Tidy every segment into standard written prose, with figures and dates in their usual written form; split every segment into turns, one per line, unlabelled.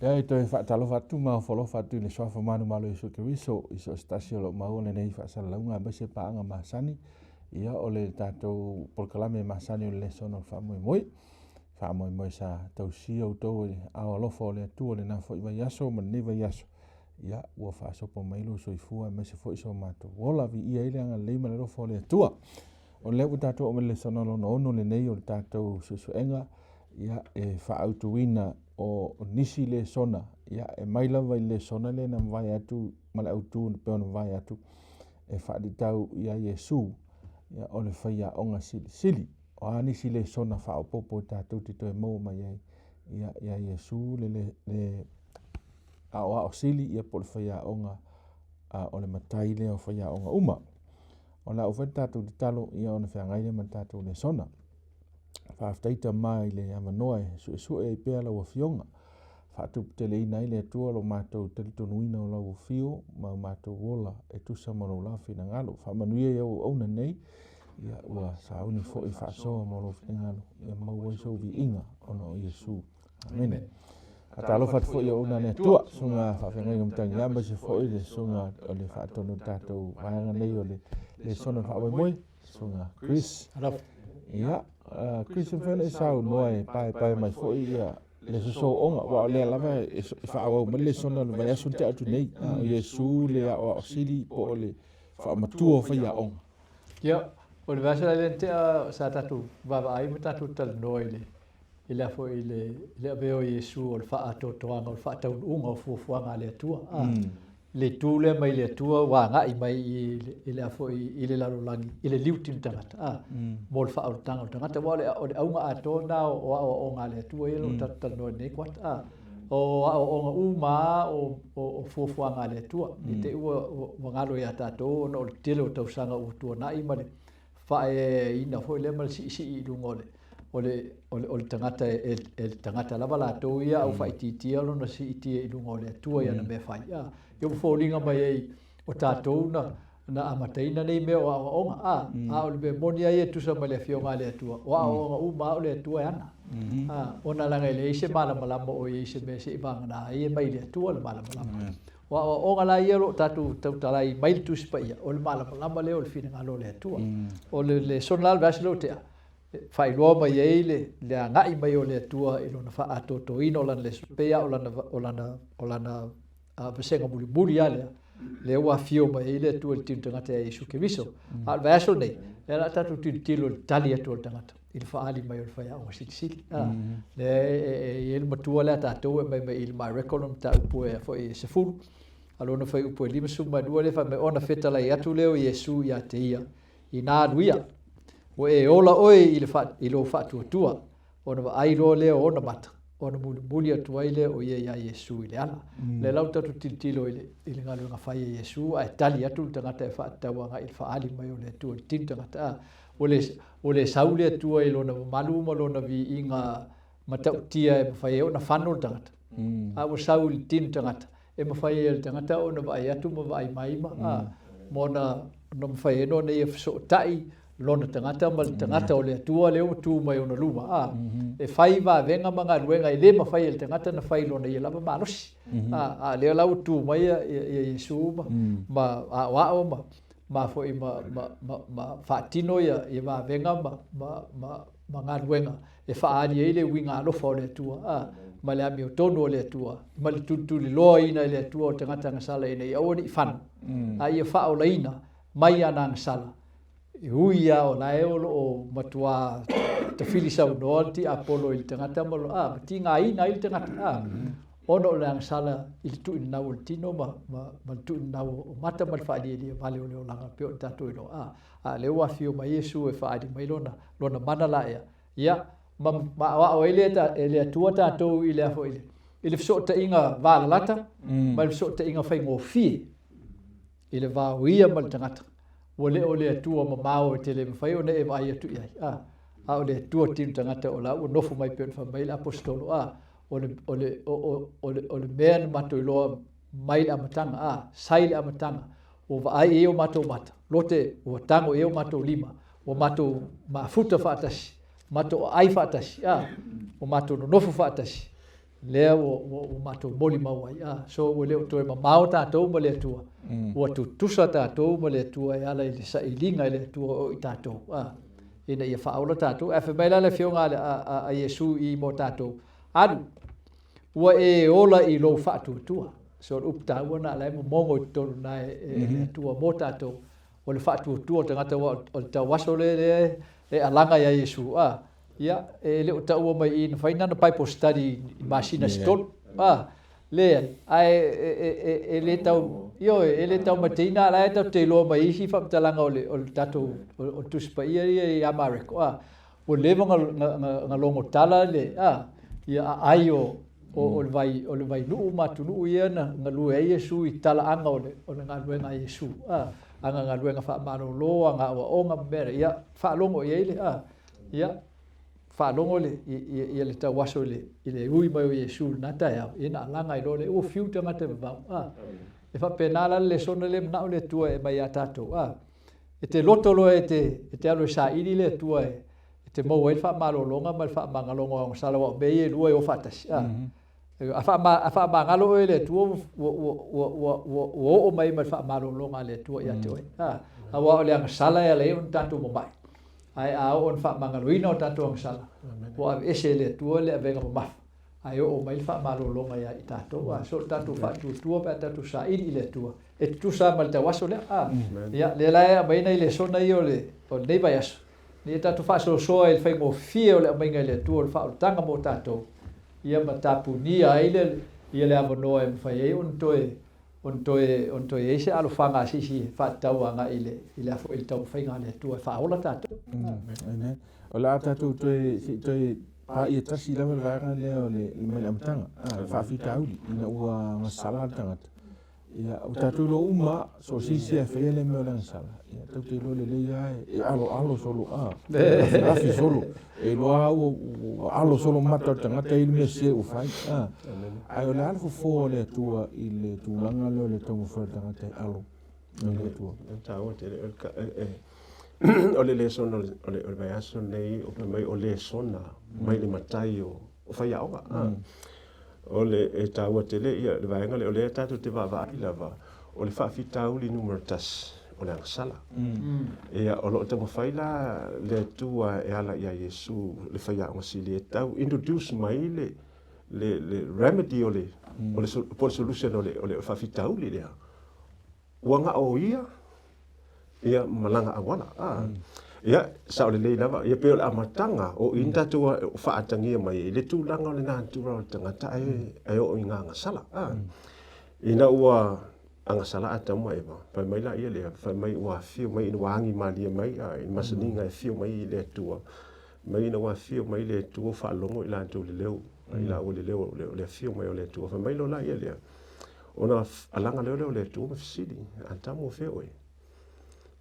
Ia, e toe faatalofa atu ma ofo alofa atu i le Suafa manumalo o Iesu Keriso i so o se tasi o lo o maua lenei faasalalauga aemaise paaga masani, ia o le tatou polokalame masani o le lesona o le faamoemoe. Faamoemoe sa tausia outou e ao alofa o le Atua i lena foi vaiaso ma lenei vaiaso, ia ua faasopo mai lou soifua aemaise foi so matou ola, viia ai le agalelei ma le alofa o le Atua. O lea ua tatou oo mai i le lesona lona 6 lenei o le tatou suesuega, ia e faaautuina o nisi lesona, ia e mai lava i le lesona lea na mavae atu ma le autu e pei ona mavae atu e faatatau ia Iesu, ia o le faiaoga silisili. O a nisi lesona faaopoopo tatou te toe maua mai ai ia Iesu le aoao sili, ia po o le faiaoga o le matai lea o faiaoga uma. O le a oo foi le tatou tatalo ia ona feagai lea ma le tatou lesona. Faafetai Tama i le avanoa e suesue ai pea lau Afioga, faatuputeleina ai le Atua lo matou talitonuina o lau afio ma o matou ola e tusa ma lou lava finagalo. Faamanuia i au auauna nei, ia ua sauni foi e faasoa mo lou finagalo, ia maua ai sou viiga ona o Iesu. Amene. Faatalofa atu foi i auauna a le Atua, susuga faafeagaiga o Matagi aemaise foi le susuga o le faatonu o le tatou vaega nei o le lesona o le faamoemoe, susuga Chris. Ia, Chris, e mafai ona e saunoa e paepae mai foi ia le sosooga, aua o lea lava e faaauau mai le lesona o le vaiaso na tea atu nei, o Iesu le aoao sili po o le faamatua o faiaoga.
Ia, o le vaiaso la lea na tea sa tatou vaavaai ma tatou talanoa i le i le foi i le i le avea o Iesu o le faaatoatoaga o le faataunuuga o fuafuaga a le Atua. Le itu lea mai le Atua ua agai mai i le foi i le lalolagi i le liu tino tagata mo le faaolataga o le tagata. Aua o le auga atoa lena o aoaoga a le Atua ia o lo o tatou talanoa i lenei kuata. O aoaoga uma lava o fuafuaga a le Atua. I te i ua galo ia tatou ona o le tele o tausaga ua tuanai ma le faaeaina foi lea ma le siisii i luga o le o le o le o le tagata e e le tagata lava latou ia a ua faaitiitia lona siitia i luga o le Atua i ana mea fai. A, ia ua foliga mai ai o tatou na na amataina nei mea o aoaoga, a, a o le mea moni lava ia e tusa ma le Afioga a le Atua, o aoaoga uma lava o le Atua e ana. A, ona leaga e leai se malamalama o i ai i se mea se i vagana ai e mai le Atua le malamalama. O aoaoga la ia o lo o tatou tautala ai mai le Tusi Paia, o le malamalama lea o le finagalo o le Atua. O le lesona la o le vaiaso lea ua tea, e faailoa mai ai le, le agai mai o le Atua i lona faaatoatoaina o lana lesona, pei lava o lana, o lana, o lana vasega mulimuli lava lea, lea ua afio mai ai le Atua i le tino tagata ia Iesu Keriso. A o le vaiaso lenei, lea o le a tatou tilotilo i le tali atu a le tagata i le faaali mai o le faiaoga silisili. Lea e i ai le matua lea a tatou e aumai mai i le My Record o le mataupu e foi e 10, a lona fuaiupu e 52 lea fai mai, ona fetalai atu lea o Iesu ia te ia, inā alu ia, ua e ola oe i le i lou faatuatua, ona vaai loa lea o ona mata, ona mulimuli atu ai lea o ia iā Iesu i le ala. Lea la ua tatou tilotilo i le, i le galuega fai a Iesu, ae tali atu le tagata e faatatau agai i le faaali mai o le Atua i le tino tagata. A, ua le, ua le sau le Atua i lona mamalu ma lona viiga matautia e mafai ai ona fano le tagata. A ua sau i le tino tagata, e mafai ai e le tagata ona vaai atu ma vaai mai ma, a, ma ona, ona mafai ai ona ia fesootai lona tagata ma le tagata o le Atua lea ua tu mai ona luma, a, e fai vavega ma galuega e le mafai e le tagata ona fai i lona ia lava malosi. A, a lea la ua tu mai ia, ia, ia Iesu ma, ma aoao ma, ma foi ma, ma, ma, ma faatino ia, ia vavega ma, ma, ma, ma galuega e faaali ai le uiga alofa o le Atua, a, ma le amiotonu o le Atua, ma le tulituliloaina e le Atua o tagata agasala ina ia aua ne i fano, a ia faaolaina mai ana agasala, e ui lava o la e o lo o matuā tafili saunoa le tiapolo i le tagata ma, a, ma tigaina ai le tagata, a, ona o le agasala i le tuuinanau o le tino ma, ma, ma le tuuinanau o mata ma le faalielie vale o le olaga e pei ona tatou iloa, a, a o lea ua afio mai Iesu e faaali mai lona, lona mana la ea, ia, ma, ma aoao ai le, e le Atua tatou i le, a foi, i le fesootaiga valalata ma le fesootaiga faigofie i le va o ia ma le tagata. Ua le o le Atua mamao e te le mafai ona e vaai atu i ai, a, a o le Atua tino tagata o la ua nofo mai pei ona fai mai le Aposetolo, a, o le, o le, o, o, o le, o le mea na matou iloa mai le amataga, a, sa i le amataga, ua vaai i ai o matou mata, lote ua tago i ai o matou lima, ua matou mafuta faatasi, matou aai faatasi, a, ua matou nonofo faatasi. Lea ua, ua, ua matou molimau ai, a, so ua le o toe mamao tatou ma le Atua, ua tutusa tatou ma le Atua e ala i le sailiga i le Atua o i tatou, a, ina ia faaola tatou. Ae fai mai la le Afioga a, a, a, a Iesu i mo tatou, Alu, ua e ola i lou faatuatua. So o le upu taua lena o la e momogo i totonu na e, e le Atua mo tatou, o le faatuatua o le tagata aua o le tauaso lea lea e alaga ia Iesu, a, ia, e le o taua mai i i na fai nana Bible study i masina se tolu, a, leai, ae e, e, e, e le tau, ioe, e le taumateina, a o la e tatou te iloa mai isi faamatalaga o le, o le tatou, o, o le Tusi Paia ia ia Mareko, a, ua leva na, na, na, na logo tala le, a, ia aai o, o, o le vai, o le vainuu ma atunuu ia na galue ai Iesu i talaaga o le, o le galuega a Iesu, a, ana galuega faamalolo, ana aoaoga ma mea, ia, faalogo i ai le, a, ia, faalogo le, ia, ia le tauaso i le, i le ui mai o Iesu i lena taeao, ia na alaga ai loa lea, ua fiu tagata e vavau, a. E faapena la le lesona lea e manao le Atua e aumai ia tatou, a. E te loto loa e te, e te alu e saili le Atua e, e te maua ai le faamalologa ma le faamagaloga o agasala, aua o mea ia e lua e o faatasi. A, mm -hmm. a, faama, a faamagalo oe e le Atua, ua, ua, ua, ua, ua, ua oo mai ma le faamalologa a le Atua ia te oe. A, aua o le agasala e ala ai ona tatou mamae. Ae a oo ina faamagaloina o tatou agasala, ua aveese e le Atua le avega mamafa. Ae oo mai le faamalologa ia i tatou, a, so o le tatou faatuatua pe a tatou saili i le Atua, e tutusa lava ma le tauaso lea. A, ia, lea la e aumai nai lesona ia o le, o lenei vaiaso, ina ia tatou faasoasoa i le faigofie o le aumaiga e le Atua o le faaolataga mo tatou, ia ma tapunia ai le, ia le avanoa e mafai ai ona toe, ona toe, ona toe i ai se alofaga a se isi e faatatau agai i le, i le a foi, i le taumafaiga a le Atua e faaola tatou.
Amen. O le a tatou toe, se i toe paia tasi lava le vaega lea o le, mai le amataga, a, le faafitauli, ina ua gasala le tagata. Ia, ua tatou iloa uma, so o se isi e faia le mea o le agasala, ia, tatou te iloa lelei lava e aloalo solo, a, lafilafī solo, e iloa lava ua, ua alo solo mata o le tagata i le mea sese ua fai, a. Ae o le a le fofo o le Atua i le tulaga lea o le taumafai o le tagata e alo i le Atua?
E taua tele, o le lesona o le vaiaso lenei, o fai mai o lesona mai le matai o faiaoga. O le e taua tele ia le vaega lea, o lea tatou te vaavaai lava, o le faafitauli numera tasi, o le agasala. Ia, o lo o taumafai la le Atua e ala ia Iesu le faiaoga sili e tau introduce mai le le le remedy o le o le po o le solution o le o le faafitauli lea. Ua na o ia ia ma lana auala. A. Ia, sao lelei lava, ia pei o le amataga o i na tatou faaatagia mai ai le tulaga o le natura o le tagata ae, ae oo i ngā agasala. A. Ina ua agasala Atamu ma Eva, fai mai laia lea, fai mai ua afio mai ina ua agi malie mai, a, i le masaniga e afio mai i le Atua, mai ina ua afio mai le Atua faalogo i latou le leo, i laua le leo o le afio mai o le Atua. Fai mai loa laia lea, Ona alaga lea o le Atua ma fesili, Atamu o fea oe?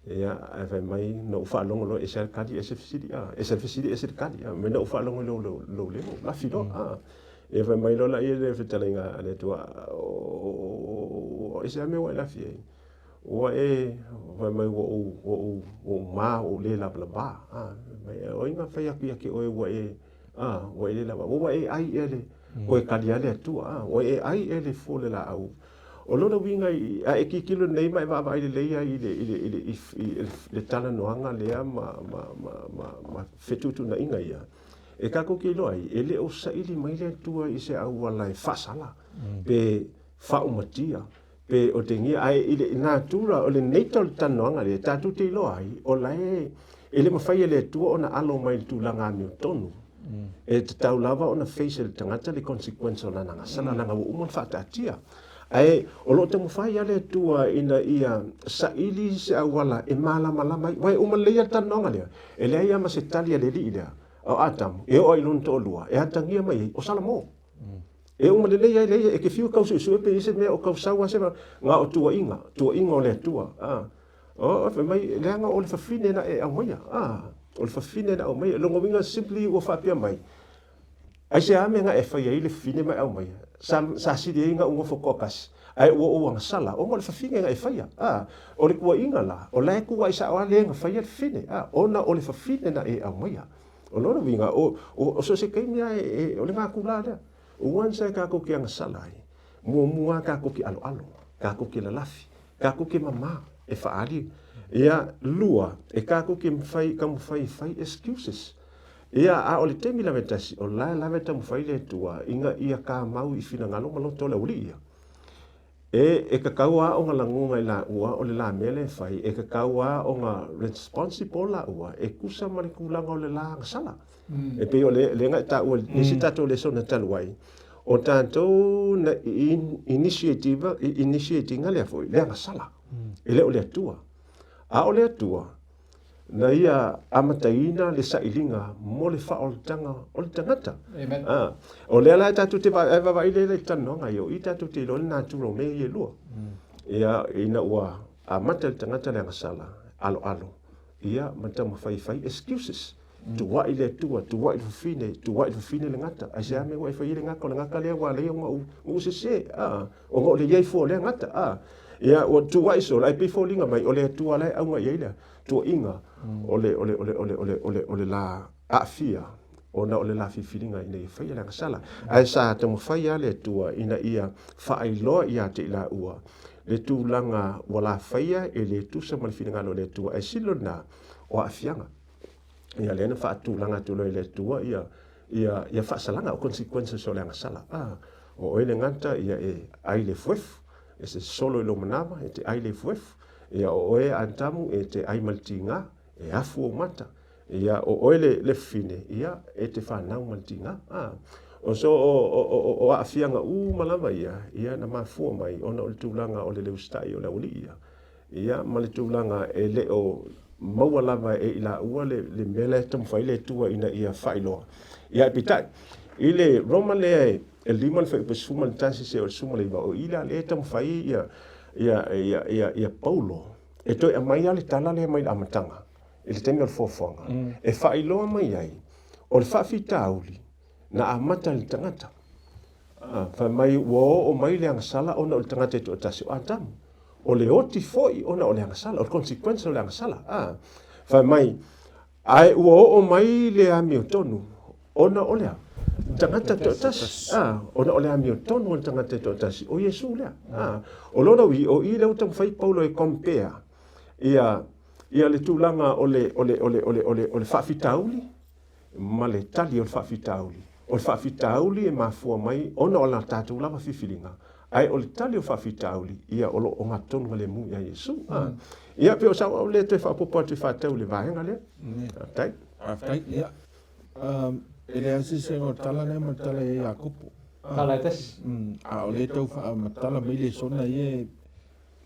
Ia, ae fai mai, na ou faalogo loa, ese lava le tali, ese fesili, a, ese le fesili, ese le tali. A, mai na ou faalogo i lou, lou, lou leo, lafi loa, a. Ia fai mai loa laia le fetalaiga a le Atua, o, ese lava mea ua e lafi ai. Ua e, fai mai, ua ou, ua ou, ua ou ma, ua ou le lavalava, a. Fai mai, o ai na fai atu ia te oe ua e, A, ua e le lava, ua e ai ea le, ua e kali a le Atua, a, ua e ai ea le fua o le laau. O lona uiga, a e tilotilo nei ma e vaavaai lelei ai i le, i le, i le, i le talanoaga lea ma, ma, ma, ma, ma fetuutuunaiga ia, e tatou te iloa ai, e le o saili mai le Atua i se auala e faasala, pe faaumatia, pe otegia, ae i le natura o le nature o le talanoaga lea, tatou te iloa ai, o la e, e le mafai e le Atua ona alo mai i le tulaga amiotonu. E tatau lava ona face e le tagata le consequence o lana agasala, leaga ua uma ona faataatia. Ae o lo o taumafai lava le Atua ina ia saili se auala e malamalama ai. Aua e uma lelei lava le talanoaga lea, e leai lava ma se tali a le alii lea, o Atamu, e oo lava i lona toalua, e atagia mai ai, o Salamo. E uma lelei ai lea, e te fiu e tau suesue pe i ai se mea o tau sau lava se na o tuuaiga, tuuaiga o le Atua. A, o, fai mai, leaga o le fafine na e aumaia. A, o le fafine na aumaia. Lona uiga simply ua faapea mai, aisea mea na e fai ai le fafine ma e aumaia? Sa, sa sili ai na ou nofo toatasi, ae ua ou agasala, ona o le fafine na e faia. A, o le tuuaiga la, o la e tuuai sao lava le na faia le fafine, a, ona o le fafine na e aumaia. O lona uiga, o, o, o so o se taimi lava e, e, o le natura lea. Once e kākou ke agasala ai, muamua lava kākou ke ʻaloʻalo, kākou ke lalafi, kākou ke mamā e faaali. Ia, lua, e kākou ke mafai, taumafai e fai excuses. Ia, a o le taimi lava e tasi, o la e lava e taumafai le Atua ina ia kāmau i finagalo ma loto o le aualii ia. E, e kakau a o nga lagona i laua o le la mea lea e fai, e kakau a o nga responsible laua e tusa ma le tulaga o le la agasala. E pei o le, lea na e taua i le isi tatou lesona talu ai, o tatou na initiative, initiate ina lea foi, le agasala, e le o le Atua. A o le Atua, na ia amataina le sailiga mo le faaolataga o le tagata.
Amen.
Ah, o lea la e tatou te vaavaai lea i le talanoaga ia, o i tatou te iloa le natura o mea ia e lua. Ia, ina ua amata le tagata le agasala, aloalo, ia, ma taumafai e fai excuses. Tuuai le Atua, tuuai le fafine, tuuai le fafine le gata. Aisea mea ua e fai ai le gata? O le gata lea ua ala ai ona ou, ou sese, ah, ona o le i ai fua o lea gata, ah. Ia, ua tuuai solo, ae pei e foliga mai, o le Atua la e auga i ai le tuuaiga o le, o le, o le, o le, o le, o le, o le la aafia, ona o le la filifiliga ina ia faia le agasala. Ae sa taumafai lava le Atua ina ia faailoa ia te i laua le tulaga ua la faia e le tusa ma le finagalo o le Atua, ae sili lena o aafiaga. Ia lea na faatulaga atu loa e le Atua ia ia ia faasalaga o consequences o le agasala. Ah, o oe le gata ia e ai le efuefu, e se solo i lou manava e te ai le efuefu. Ia o oe Atamu e te ai ma le tiga, e afu ou mata. Ia o oe le le fafine, ia e te fanau ma le tiga. Ah, o so o o o o aafiaga uma lava ia, ia na mafua mai ona o le tulaga o le le usitai o le aualii ia. Ia, ma le tulaga e le o maua lava e i laua le, le mea la e taumafai le Atua ina ia faailoa. Ia, ae peitai, i le Roma lea e, e 5 le fuaiupu 11 seia o le 19, o i la lea e taumafai ia, ia, ia, ia, ia Paulo e toe aumai lava le tala lea mai le amataga, i le taimi o le foafoaga, e faailoa mai ai, o le faafitauli na amata i le tagata. Fai mai ua oo mai le agasala ona o le tagata e toatasi o Atamu. O le oti foi ona o le agasala, o le consequence o le agasala. Fai mai, ae ua oo mai le amiotonu ona o le a? Tagata toatasi. Ona o le amiotonu o le tagata e toatasi, o Iesu lea. O lona uiga, o i lea ua taumafai Paulo e compare ia, ia le tulaga o le, o le, o le, o le, o le, o le faafitauli ma le tali o le faafitauli. O le faafitauli e mafua mai ona o la tatou lava filifiliga, ae o le tali o le faafitauli, ia o lo o ogatotonu ma le mu ia Iesu. A. Ia, pei o sau au lea toe faaopoopo atu e faatatau i le vaega lea. Faafetai.
Faafetai. Ia, e leai se eseesega o le tala lea ma le tala ia Iakopo.
Tala e tasi.
A o lea e tau faamatala mai lesona ia e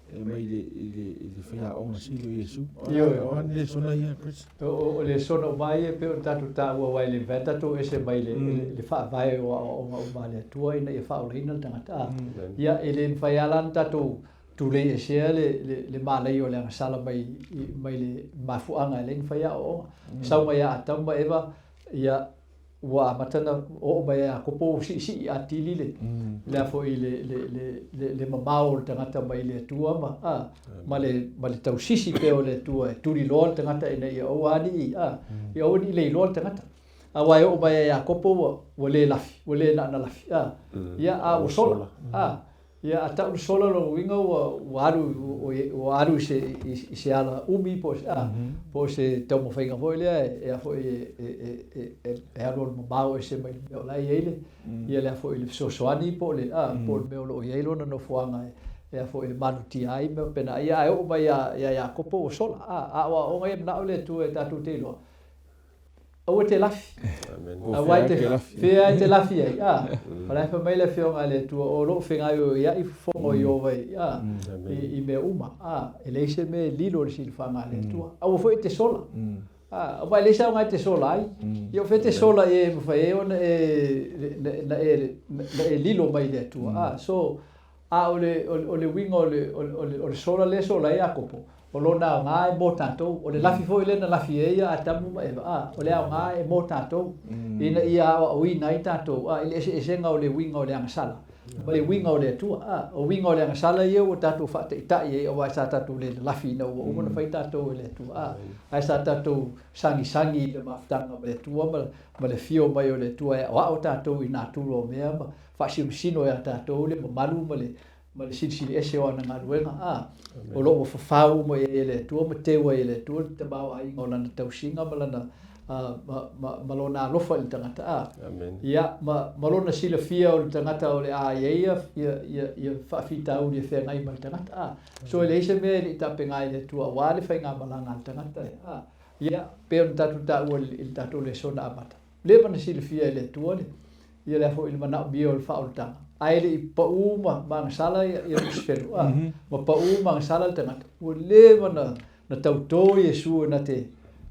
E mai i le, i le, i le faiaoga sili o Iesu.
Ioe.
O a ni lesona ia, Chris?
O lesona uma ia e pei ona tatou taua aua e le mafai ona tatou ese mai le, mm. le faavae o aoaoga uma a le Atua ina ia faaolaina le tagata. Ah, ia, e le mafai lava la ona tatou tulei esea le, le, le mālaia o le agasala mai, mai le mafuaaga e ala ai ona fai aoaoga. Sau mai ia Atamu ma Eva, ia, ua amata ona oo mai ia Iakopo ua siisii atili le, le a foi le, le, le, le, le mamao o le tagata mai le Atua ma, a, ma le, ma le tausisi pea o le Atua e tuliloa le tagata ina ia aua a ni, a, ia aua ne i leiloa le tagata. Aua e oo mai ia Iakopo ua, ua le lafi, ua le na ona lafi, a, ia, a ua sola, a. Ia, a tau le sola lona uiga ua, ua alu, ua alu i se, i se ala umi po o se, a, po o se taumafaiga foi lea e, a foi e, e, e, e, e alualu mamao ese mai le mea o la e i ai le, ia le a foi le fesoasoani po o le, a, po o le mea o lo o i ai lona nofoaga e, e a foi e malutia ai mea faapena. Ia, ae oo mai ia, ia Iakopo ua sola, a, a o aoaoga ia e manao le Atua e tatou te iloa, Aua e te lafi. Aua e te fea e te lafi ai. A, o la e fai mai le Afioga a le Atua, o lou fegaioioiaʻi fofoga o Ieova i, a, i, i mea uma. A, e leai se mea e lilo i le silafaga a le Atua. Aua foi e te sola. A, aua e leai se aoga e te sola ai. Ia o fea e te sola i e mafai ai ona e, na, na e, na e lilo mai i le Atua. A, so, A o le, o le uiga o le, o le, o le sola lea e sola ai Iakopo, o lona aoga e mo tatou. O le lafi foi lea na lafi ai ia Atamu ma Eva, a, o le aoga e mo tatou, ina ia aoaoina ai tatou, a, i le eseesega o le uiga o le agasala. Ma le uiga o le Atua, a. O uiga o le agasala ia ua tatou faataitai ai aua sa tatou le lalafi ina ua uma ona fai tatou e le Atua, a. Ae sa tatou sagisagi i le mafutaga ma le Atua ma, ma le afio mai o le Atua e aoao tatou i natura o mea ma faasinosino ia tatou le mamalu ma le, ma le silisili ese o ana galuega, a, o lo o ua fafau uma i ai e le Atua ma teu ai e le Atua le tamaoaiga o Lana tausiga ma Lana, ma, ma, ma Lona alofa i le tagata, a, ia, ma, ma Lona silafia o le tagata o le a i ai ia, ia, ia, ia faafitauli e feagai ma le tagata, a. So e leai se mea e le i tapena e le Atua aua le faigamalaga a le tagata ia, a. Ia, pei ona tatou taua i le tatou lesona amata, leva ona silafia e le Atua le, ia le foi le manaomia o le faaolataga, ae le i pau ma, ma agasala ia, ia Lusifelo, a, ma pau ma agasala le tagata, ua leva na, na tautō Iesu e na te,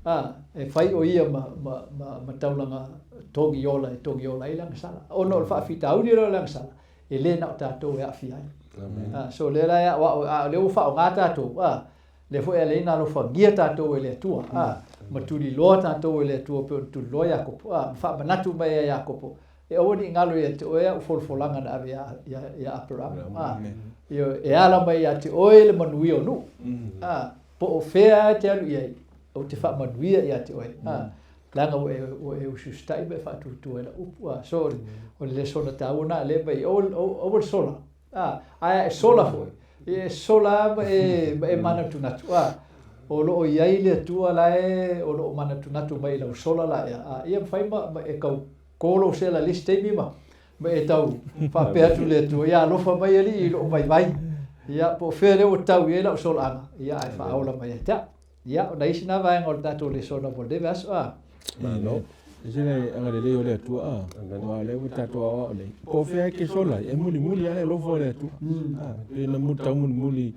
a, e fai o ia ma, ma, ma, ma taulaga togi ola e togi ola ai le agasala. Ona o le faafitauli lea o le agasala, e le na o tatou e aafia ai. A, so lea la e aoao, a o lea ua faaaoga tatou, a, Lea foi e ala ai ona alofagia tatou e le Atua, a, ma tuliloa tatou e le Atua pei ona tuliloa Iakopo, a, ma faamanatu mai ia Iakopo, e aua ne i galo ia te oe au folafolaga na ave ia, ia Aperamo, a, ioe, e ala mai ia te oe le manuia o nuu, a, po o fea e te alu i ai, ou te faamanuia ia te oe, a, leaga ua e, ua e usiusitai ma e faatuatua i lau upu, a, so o le lesona taua lena, lea mai, aua, aua le sola, A, ae a e sola foi, ia e sola lava ma e, ma e manatunatu, a, o lo o i ai le Atua la e o lo o manatunatu mai i lau sola la ea, a, ia mafai ma, ma e tau kō lou sela i le isi taimi ma, ma e tau faapea atu i le Atua, ia alofa mai Alii i lou vaivai, ia, po o fea lea ua tau i ai lau solaaga, ia ae faaola mai ia te au. Ia, o nai isi na vaega o le tatou lesona mo lenei vaiaso, a.
Malo. E se le agalelei o le Atua, a. Aua o lea ua tatou aoao nei. Po o fea e ke sola ai, e mulimuli lava le alofa o le Atua. A, pei ona tau mulimuli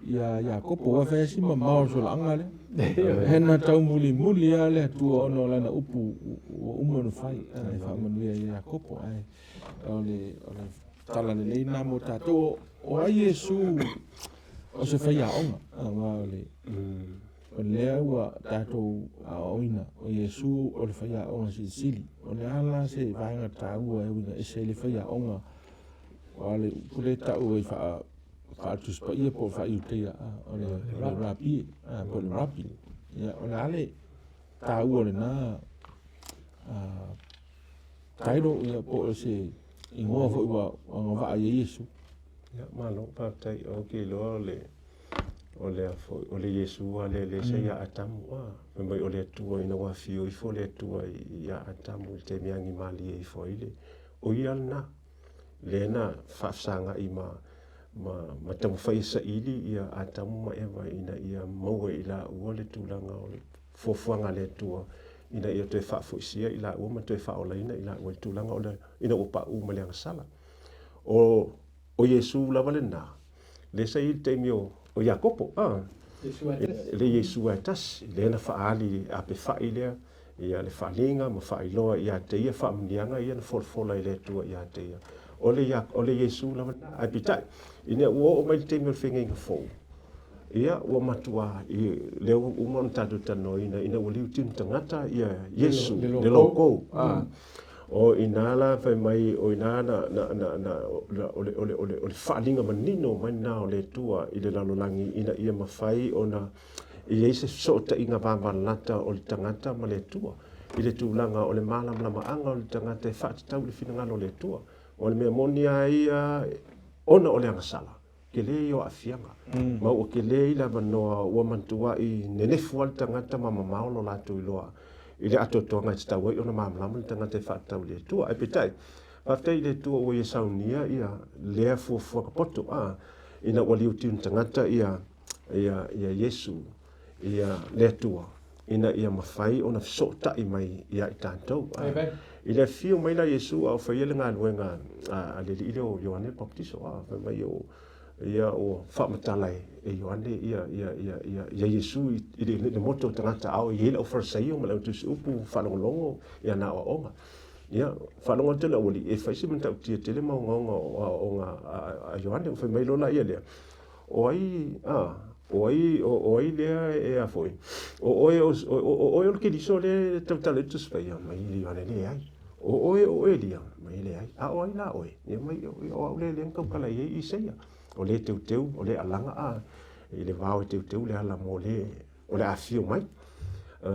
ia Iakopo, aua e fai lava si mamao o le solaaga lea. E na tau mulimuli lava le Atua ona o lana upu ua uma ona fai, e faamanuia ia Iakopo. Ae o le, o le tala lelei lena mo tatou. O ai Iesu o se faiaoga, aua o le, o lea ua tatou aoaoina, o Iesu o le faiaoga silisili. O le a la se vaega taua e uiga ese ai le faiaoga, aua o le upu lea e tau ai faa, faa-Tusi Paia po o faa-Iuteia, o le, o le rapi, po o le rapi. Ia, o le a le taua o lena title, ia, po o se igoa foi ua agavaa i ai Iesu.
Ia, malo, faafetai. Ou te iloa o le, o le a foi, o le Iesu lava lea lea sa ia Atamu, a, fai mai o le Atua ina ua afio ifo le Atua ia Atamu i le taimi e agimalie ifo ai le, o ia lena, lea na faafesagai ma, ma, ma taumafai e saili ia Atamu ma Eva ina ia maua e i laua le tulaga o le fuafuaga a le Atua ina ia toe faafoisia i laua ma toe faaolaina i laua i le tulaga o le, ina ua paʻu ma le agasala. O, o Iesu lava lena, lea sa i ai i le taimi o, o Iakopo, a, le Iesu lava e tasi, lea na faaali i le apefa'i lea, ia le faaliga ma faailoa ia te ia faamanuiaga ia na folafola e le Atua ia te ia. O le, o le Iesu lava lena. Ae peitai, ina ua oo mai le taimi o le feagaiga fou, Ia, ua matua, i, lea ua uma ona tatou talanoaina, ina ua liutinu tagata ia Iesu, le logou. A, o i ina la fai mai, o i ina na, na, na, na, na, o le, o le, o le, o le faaaliga manino mai lena o le Atua i le lalolagi ina ia mafai ona i ai se fesootaiga vavalalata o le tagata ma le Atua, i le tulaga o le malamalamaaga o le tagata e faatatau i le finagalo o le Atua. O le mea moni lava ia, ona o le agasala, Tele ia o aafiaga, ma ua tele ai le avanoa ua matuai nenefu lava le tagata ma mamao lo latou iloa i le atoatoaga e tatau ai ona malamalama le tagata e faatatau i le Atua. Ae peitai, faafetai i le Atua ua ia saunia ia lea fuafuaga poto, a, ina ua liutiu le tagata ia, ia, ia Iesu, ia le Atua, ina ia mafai ona fesootai mai ia i tatou. A, i le afio mai la Iesu a o faia le galuega a le alii lea o Ioane le Papatiso, a, fai mai o, ia ua faamatala e, e Ioane ia, ia, ia, ia, ia Iesu i, i le, le moto o tagata a o i ai le aufarisaio ma le autusiupu faalogologo i ana aoaoga. Ia, faalogo atu le aualii, e fai si matautia tele ma ogaoga o aoaoga a, a Ioane. Ua fai mai loa la ia lea, O ai, a, o ai, o, o ai lea e a foi? O oe o, o, o oe o le Keriso lea e tautala i le Tusi Paia? Mai le Ioane, Leai. O oe o Elia? Mai leai. A o ai la oe? Ia mai, o au lea lea na tautala i ai Isaia. O le teuteu, o le alaga a i le vao e teuteu le ala mo le o le afifio mai.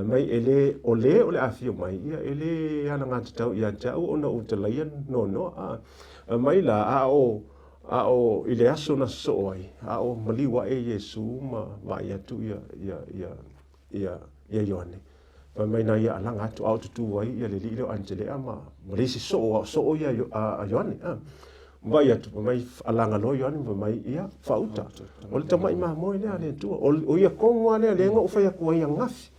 Mai e le o le o le afifio mai, ia e le alagatatau ia te au ona ou talaia noanoa. A mai la, a o a o i le aso na sosoo ai, a o maliu aʻe Iesu ma vaai atu ia ia ia ia ia Ioane. Fai mai na ia alaga atu a o tutū ai ia le alii lea o Anitelea ma ma le isi soo a o soo ia a Ioane. A vaai atu fai mai alaga loa Ioane ma fai mai ia faauta. O le tamaʻi mamoe lea a le Atua. O ia tonu lava lea lea na ou fai atu ai ananafi.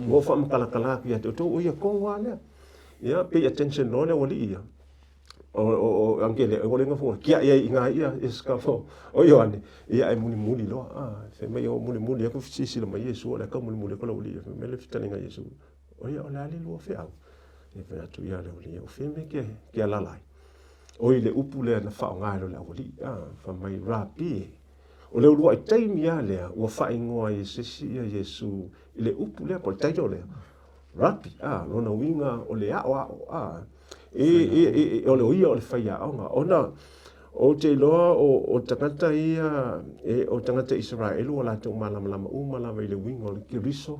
Ua ou faamatalatala atu ia te outou o ia tonu lava lea. Ia pay attention loa le aualii ia. O Angele, o le ngafua, kia ia i ngā ia, ia skafo, o Ioane, ia e mulimuli loa, a, fai mai o mulimuli aku silasila mai Iesu, o le aka mulimuli aku le aualii, fai mai le fetalaiga a Iesu, o ia o le a le lua feau. Ia fai atu ia le aualii, o fea mea ke, ke alala ai. O i le upu lea na faaaoga e lo le aualii, a, fai mai Rapi e. O le uluai taimi lava lea ua faaigoa ai e se isi ia Iesu i le upu lea po o le title lea, Rapi, a, lona uiga o le aoao, a, e, e, e, e, o le ia o le faiaoga. Ona ou te iloa o, o tagata ia, e, o tagata Isaraelu ua latou malamalama uma lava i le uiga o le Keriso,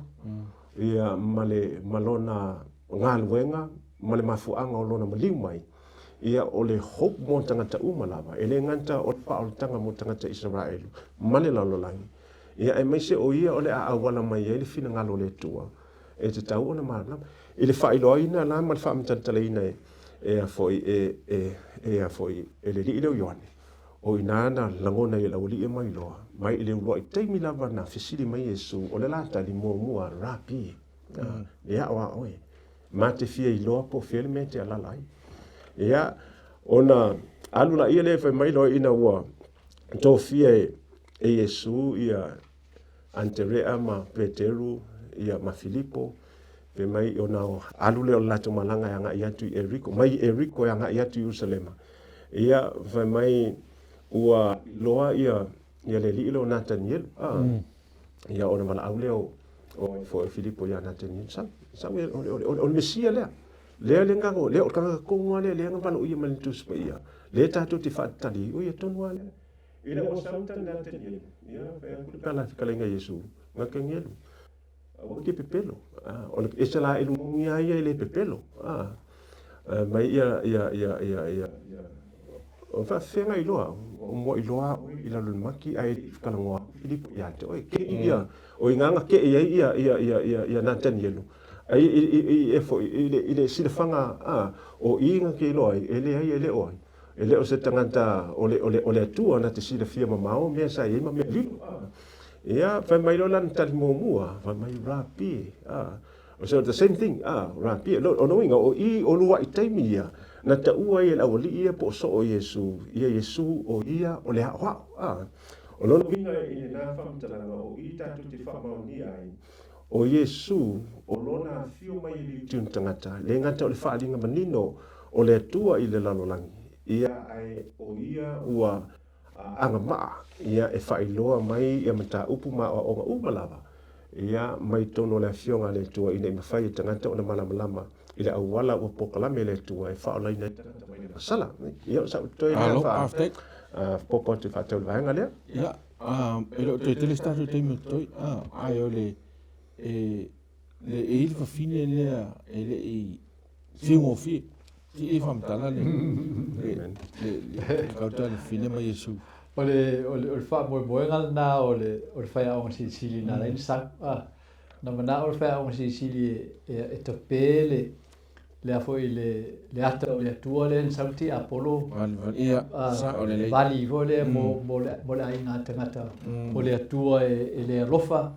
ia, ma le, ma lona galuega, ma le mafuaaga o lona maliu mai. Ia, o le hope mo tagata uma lava, e le gata o le faaolataga mo tagata Isaraelu ma le lalolagi, ia, aemaise o ia o le a auala mai ai le finagalo o le Atua e tatau ona malamalama. I le faailoaina la ma le faamatalatalaina e, e a foi, e, e, e a foi, e le alii lea o Ioane, o i ina na lagona ai e le aualii e mailoa, mai i le uluai taimi lava na fesili mai Iesu, o le la tali muamua, Rapi, e aoao e. Ma te fia iloa po o fea le mea e te alala ai. Ia, ona alu laia lea fai mai loa ina ua tofia e, e Iesu ia Aneterea ma Peteru ia ma Filipo, fai mai ona alu lea o le latou malaga e agai atu i Eriko, mai Eriko e agai atu i Ierusalema. Ia, fai mai ua iloa ia ia le alii lea o Natanielu. Ah. Ia ona valaau lea o o foi Filipo ia Natanielu, sau, sau o le, o le, o le Mesia lea. Lea le ngago, lea o le tagata tonu lava lea, lea na valoia mai le Tusi Paia. Lea tatou te faatatali, o ia tonu lava lea. Ina ua sau ta Natanielu, ia fai atu le tala fetalaiga a Iesu, Natanielu, aua e te pepelo. O le ese la elu moni lava ia e le pepelo. Mai ia, ia, ia, ia, ia, ia, o faafefea iloa, o mua iloa oe i lalo le maki ae le i fetalanoa atu Filipo ia te oe. Ke i ia, o i na ke i ai ia, ia, ia, ia, ia Natanielu. Ai i, i, i, e foi, i le, i le silafaga, a, o i na ke iloa ai, e leai e le o ai. E le o se tagata o le, o le, o le Atua na te silafia mamao mea sa i ai ma mea lilo. Ia, fai mai loa lana tali muamua, fai mai, Rapi, a, so the same thing, a, Rapi, o lona uiga, o i o luaʻi taimi ia, na taua ai e le aualii ia po o soo Iesu, ia Iesu o ia o le aoao. A, o lona uiga i lena faamatalaga, o i tatou te faamaonia ai, o Iesu, o lona afio mai e liutiu tagata, le gata o le faaaliga manino o le Atua i le lalolagi, ia ae o ia ua agavaa ia e faailoa mai ia mataupu ma aoaoga uma lava ia mai totonu o le Afioga a le Atua ina i mafai e tagata ona malamalama i le auala ua polokalame e le Atua e faaolaina ai tagata mai le masala. Ia o sau toe lea fa popo atu e faatau le vaega lea.
Ia, e le o toe tele se tatou taimi o totoe, ae o le e le e i le fafine lea e le i Fiugofie. Ti e faamatala le le le gauta le fafine ma Iesu.
O le o le o le faamoemoega lena o le o le faiaoga silisili na ala ai ona sau. A, na manao le faiaoga silisili e e e tape le le a foi le le ata o le Atua lea na sau le tiapolo
Vali vali ia sao lelei.
Vali foi lea mo mo le mo le aiga tagata o le Atua e e le alofa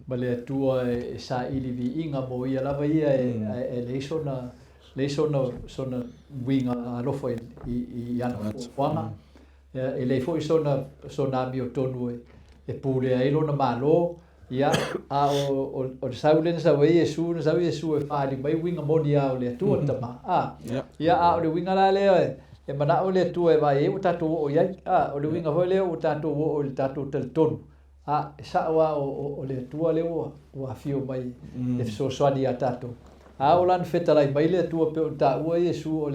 ma le Atua e saili viiga mo ia lava ia e leai sona leai sona sona uiga alofa i i ana fuafuaga. E leai foi sona sona amiotonu e pulea ai lona Malo. Ia, a o o le sau lea na sau ai Iesu, na sau Iesu e faaali mai uiga moni lava o le Atua le Tama. A, ia, a o le uiga la lea e manao le Atua e vaai ai ua tatou oo i ai. A, o le uiga foi lea ua tatou oo i le tatou talitonu A, e sao lava o le Atua lea ua afio mai e fesoasoani iā tatou. A o lana fetalai mai le Atua pei ona taua Iesu o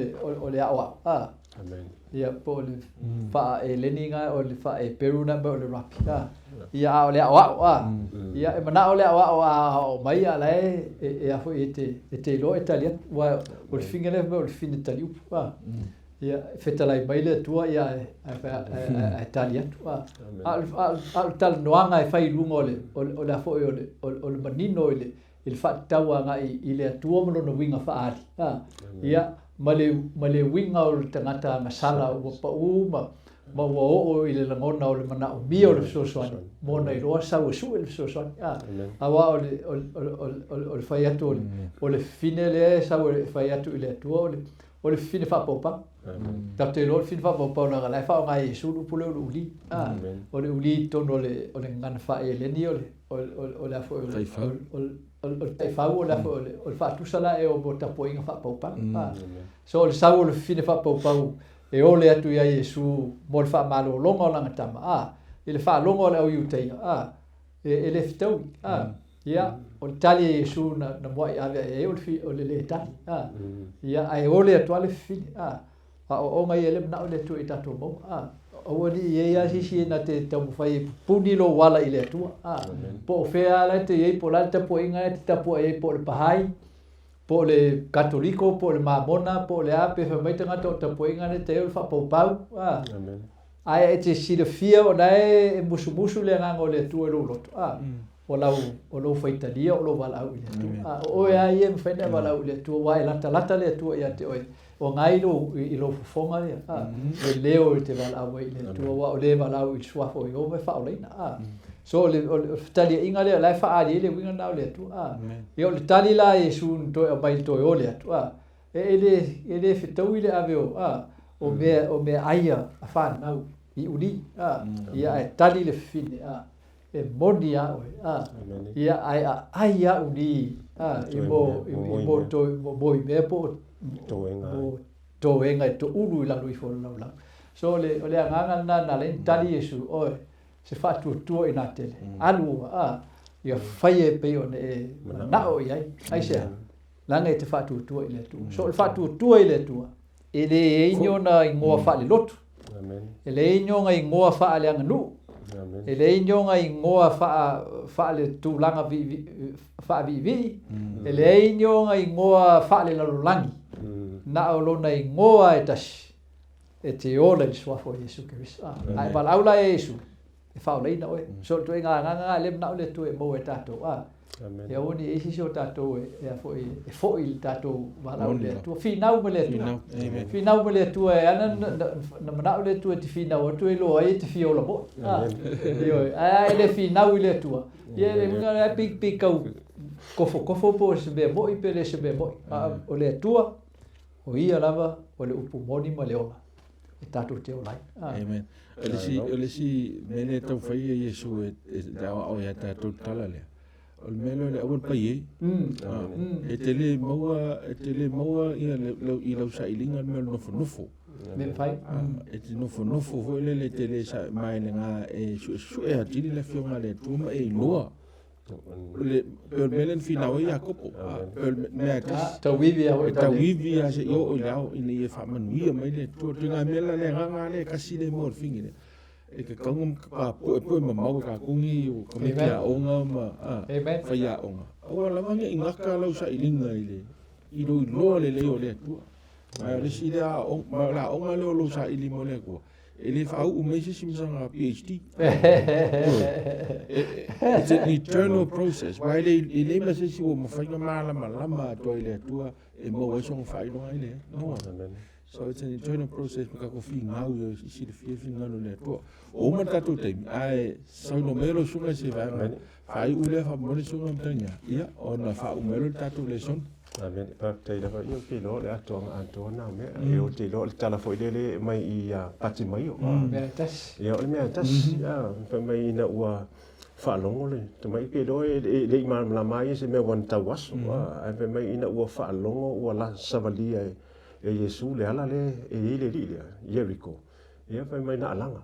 le aoao. A.
Amen.
Ia, po o le faa-Eleni na, o le faa-Eperu na, o le rapi, a. Ia, a o le aʻoaʻo, a. Ia, e manaʻo le aʻoaʻo a aʻoaʻo mai, a la e, e, e a foi e te, e te iloa e tali atu. Ua, o le fafine lea fai mai o le fafine taliupu, a. Ia, e fetalai mai le Atua, ia, ae, ae, ae, ae, ae tali atu, a. A o le, a o le, a o le talanoaga e fai i luga o le, o le, o le a foi o le, o le, o le manino i le, i le faatatau agai i le Atua ma lona uiga faaali, a, ia, ma le, ma le uiga o le tagata agasala ua pau ma, ma ua oo i le lagona o le manaomia o le fesoasoani, mo ona iloa sau e sue le fesoasoani, a. Aua o le, o le, o le, o le, o le fai atu o le, o le fafine lea e sau e fai atu i le Atua, o le, o le fafine faapaupau. Tatou te iloa o le fafine faapaupau leaga la e faaaoga e Iesu le upu lea o le uli, a. O le uli i totonu o le, o le gagana faa-Eleni o le, o le, o le a foi o le, o le, o le taifau o le a foi o le, o le faatusa la ea o mea o tapuaiga faapaupau. A. So o le sau o le fafine faapaupau e ole atu ia Iesu mo le faamalologa o lana tama, a, i le faalogo a le au Iutaia, a, e, e le fetaui, a. Ia, o le tali a Iesu na, na muai ave ai ai o le, o le le tali, a. Ia, ae ole atu lava le fafine, a. Aoaoga ia lea manao le Atua i tatou maua. A, aua ne i i ai lava se isi e na te taumafai e pupuni lou ala i le Atua. A, po o fea lava la e te i ai, po o le a le tapuaiga e te tapuai ai, po o le Baha'i, po o le Katoliko, po o le Mamona, po o le a, pe fai mai tagata o tapuaiga na e te ai o le faapaupau. A, ae e te silafia o la e musumusu le Agaga o le Atua i lou loto. A, o lau, o lou faitalia o lou valaau i le Atua. A, o oe lava ia e mafai ona e valaau i le Atua, aua e latalata le Atua ia te oe, o ngai lou, i lou fofoga ia, a, le leo e te valaau ai i le Atua, aua o le valaau i le Suafa o Ieova e faaolaina. A, so o le, o le fetaliaiga lea, o la e faaali ai le uiga lena o le Atua. A, ia o le tali la a Iesu na toe aumai i le toe ole atu, a, e, e le, e le fetaui le ave o, a, o mea, o meaai a fanau i uli, a, ia ae tali le fafine, a, E moni a oe, a, ia, ae aai a uli, a, i mo, i mo to, mo moi mea po o mo toega e toulu i lalo ifo o le laulau. So o le, o le agaga lena na ala ai ona tali Iesu, oe, se faatuatua i nā tele, alu, a, ia faia e pei ona e manao i ai. Aisea? Leaga e te faatuatua i le Atua. So o le faatuatua i le Atua, e leai ni ona igoa faalelotu. E leai ni ona igoa faaleaganuu. E leai ni ona igoa faaletulaga faaviivii. E leai ni ona igoa faalelalolagi. Na o lona igoa e tasi e te ola i le suafa o Iesu Keriso. A e valaau la ia Iesu, e faaolaina oe. So o le ituaiga agaga lena lea e manao le Atua e maua e tatou. A, e aua ne i i ai se isi o tatou e, e, a foi, e foi i le tatou valaau i le Atua. Finau ma le Atua. Finau ma le Atua e ana na, na, na manao le Atua e te finau atu e iloa ai e te fia ola moi. A, ioe. Ae a e le finau i le Atua, ia le uiga lea pei, pei tau kofokofo po o se mea moi pe le se mea moi. A o le Atua, o ia lava o le upu moni ma le ola. e tatou te ola ai. Ah.
Amen. O le isi, o le isi mea lea e tau fai e Iesu e, e te aoao ia tatou le tala lea. O le mea lea o le aua le pai ai. Ah, E te le maua, e te le maua ia le, lau, i lau sailiga le mea o le nofonofo.
Mea mafai.
Ah, e te nofonofo foi lele e te le sa, ma e e suesue atili le afioga a le Atua ma e iloa. O le, pei o le mea lea na finau ai Iakopo. Pei o le mea e tasi.
Tauivi
a E tauivi a seia oo i le ao ina ia faamanuia mai le Atua. O ituaiga mea la le agaga lava lea e kasi lea e maua i le figi lea. E tatau ona papoepoe mamao e tatou nei o tamaiti aoga ma faiaoga. Aua lava ne i gata lau sailiga i le i lou iloa lelei o le Atua. Ma o le isi lea aoga, ma o le aoga lea o lou saili mo le Atua, e le faauu mai se isi ma sana PhD. It's an eternal process. Aua e leai ma se isi ua mafai ona malamalama atoa i le Atua e maua ai sona faailoga, e leai. No. So it's an eternal process ma tatou finau i silafia le finagalo o le Atua. Ua uma le tatou taimi, ae saunoa mai lau susuga i se vaega faaiu lea faamolemole susuga Matagiā, ia, ona faauma ai lea o le tatou lesona.
Amen. Faafetai lava. Ia, ou te iloa o le atoaga atoa lena o mea. Ia, ou te iloa o le tala foi lele e aumai i Patimaio.
Mea e tasi.
Ia, o le mea e tasi. Ia, fai mai ina ua faalogo le tamai, ou te iloa e le i malamalama ai ia se mea ua na tauaso. Ae fai mai ina ua faalogo ua savalia e Iesu le ala lea e i ai le alii lea, Ieriko. Ia fai mai na alaga,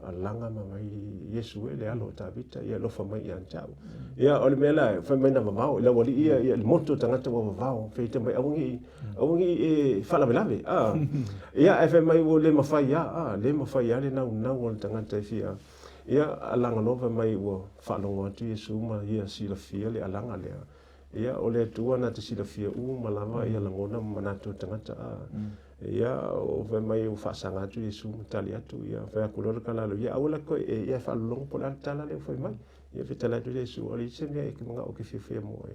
alaga ma mai Iesu e le alo o Tavita, ia alofa mai ia te au. Ia o le mea la, fai mai na vavao, i lau alii ia, ia le motu o tagata ua vavao, fai te mai aua nei, aua nei e faalavelave. Ia ae fai mai ua le mafai lava, le mafai lava le naunau o le tagata e fia. Ia alaga loa fai mai ua faalogo atu Iesu ma ia silafia le alaga lea. Ia, o le Atua na te silafia uma lava ia lagona ma manatu o tagata. Ia, o fai mai ua faasaga atu Iesu ma tali atu, ia, fai atu loa le kalalo, ia aua la toe e, ia e faalologo po o le a le tala lea ua fai mai. Ia fetalai atu Iesu, o le isi mea e te manao ou te fiafia mo oe.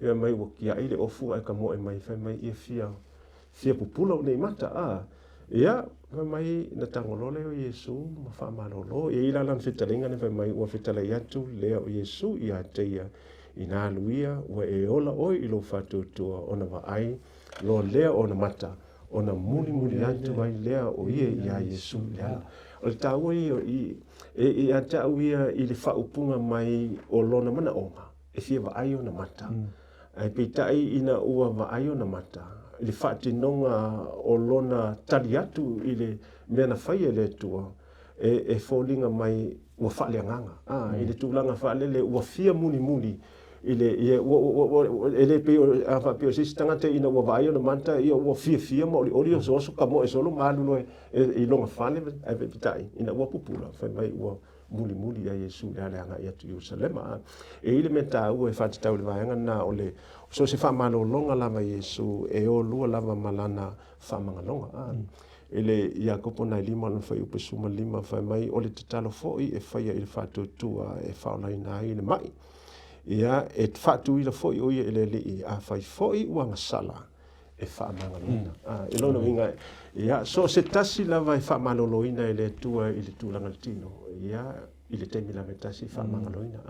Ia mai ua tiai le ofu ae tamoe mai, fai mai ia fia, fia pupula ou nei mata, a. Ia, fai mai, na tago loa lea o Iesu ma faamalolo. E i ai la lana fetalaiga lea fai mai, ua fetalai atu lea o Iesu ia te ia, Inā alu ia, ua e ola ʻoe i lou faatuatua ona vaai loa lea o ona mata, ona mulimuli atu ai lea o ia iā Iesu i le ala. O le taua ia i, e, ia te au ia i le faaupuga mai o lona manaʻoga, e fia vaai ona mata. Ae peitai ina ua vaai ona mata, i le faatinoga o lona tali atu i le mea na faia e le Atua, e, e foliga mai ua faaleagaga, a, i le tulaga faalele ua fia mulimuli i le, ia, ua, ua, ua, ua, e le pei o, a faapea o se isi tagata ina ua vaai ona mata, ia ua fiafia ma olioli osooso tamoe solo ma alu loa i lona fale, ae peitai, ina ua pupula, fai mai ua mulimuli ia Iesu i le ala e agai atu i Ierusalema. A, e i ai le mea taua e faatatau i le vaega lena, o le, so o se faamalologa lava i Iesu, e o lua lava ma lana faamagaloga. A, I le Iakopo nai lima lona fuaiupu 15, fai mai, O le tatalo foi e faia i le faatuatua e faaolaina ai le mai. Ia, e faatuina foi o ia i le Alii, afai foi ua agasala, e faamagaloina. I lona uiga, ia, so o se tasi lava e faamaloloina e le Atua i le tulaga o le tino, ia, i le taimi lava e tasi e faamagaloina.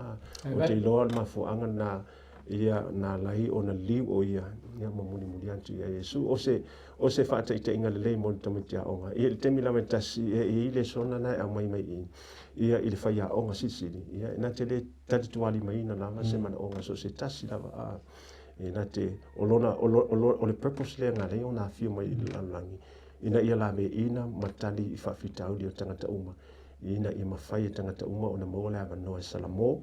Ou te iloa o le mafuaaga lena ia na ala ai ona liu o ia, ia ma mulimuli atu ia Iesu. O se, o se faataitaiga lelei mo le tamaiti aoga. Ia i le taimi lava e tasi, e i ai lesona na e aumai mai i, ia i le faiaoga silisili, ia na te le talitualimaina lava se manaoga so o se tasi lava, a, e na te, o lona, o, lo, o, lo, o le purpose lea na ala ai ona afio mai i le lalolagi, ina ia laveina ma tali i faafitauli o tagata uma, ina ia mafai e tagata uma ona maua le avanoa e salamo,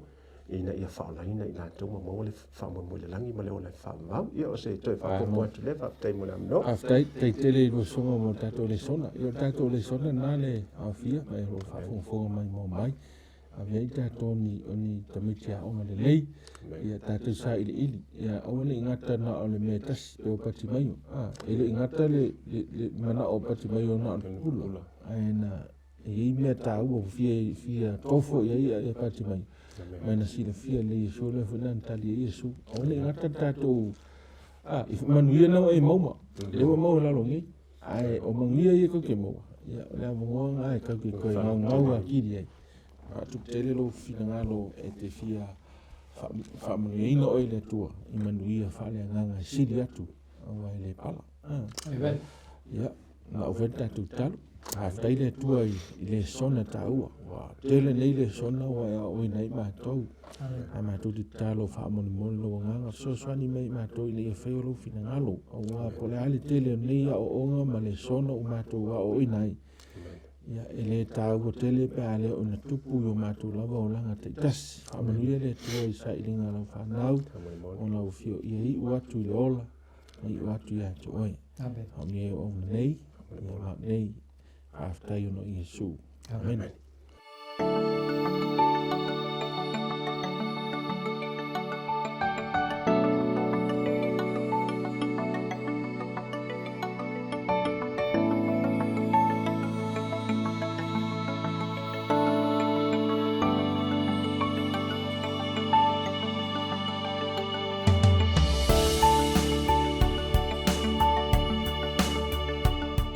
ina ia faaolaina i latou ma maua le faamoemoe i le lagi ma le ola e faavavau. Ia, o se toe faaopoopo atu lea, faafetai mo le avanoa.
Faafetai, faafetai tele i Luasoga mo le tatou lesona. Ia, o le tatou lesona lena le aofia ma e o lo o faafogafoga mai mo mai. Ave ai tatou ni, o ni tamaiti aoga lelei, ia tatou sailiili, ia aua ne i gata na o le mea e tasi pe o Patimaio. A, e le i gata le, le, le manao o Patimaio na o le pupula, ae na E i ai mea taua ua fia, fia tofo i ai ia Patimai, mai na silafia lelei Iesu, lea foi na tali ai Iesu. Aua ne i gata le tatou, a, i manuia na ua e maua, lea ua maua i lalo nei, ae o manuia ia tou te maua, ia, o le avanoa lena e tatou te toe gaugau atili ai. Faatupu tele lou finagalo e te fia faamanuiaina oe e le Atua i manuia faaleagaga e sili atu aua e le pala.
Amen.
Ia, na ou fai le tatou tatalo. Faafetai le Atua i lesona taua. Ua tele nei lesona ua e aoaoina ai matou. A matou te tatalo faamolemole lou agaga fesoasoani mai i matou ina ia faia lou finagalo. Aua po o le a le tele o nei aoaoga ma lesona ua matou aoaoina ai. Ia, e le taua tele pe a le oo ina tupu i o matou lava olaga taitasi. Faamanuia le Atua i sailiga a lau fanau, o lau afio ia iu atu i le ola, ma iu atu ia te oe.
Amen.
Faamanuia i au auna nei, ia ma nei, faafetai ona o Iesu.
Amen.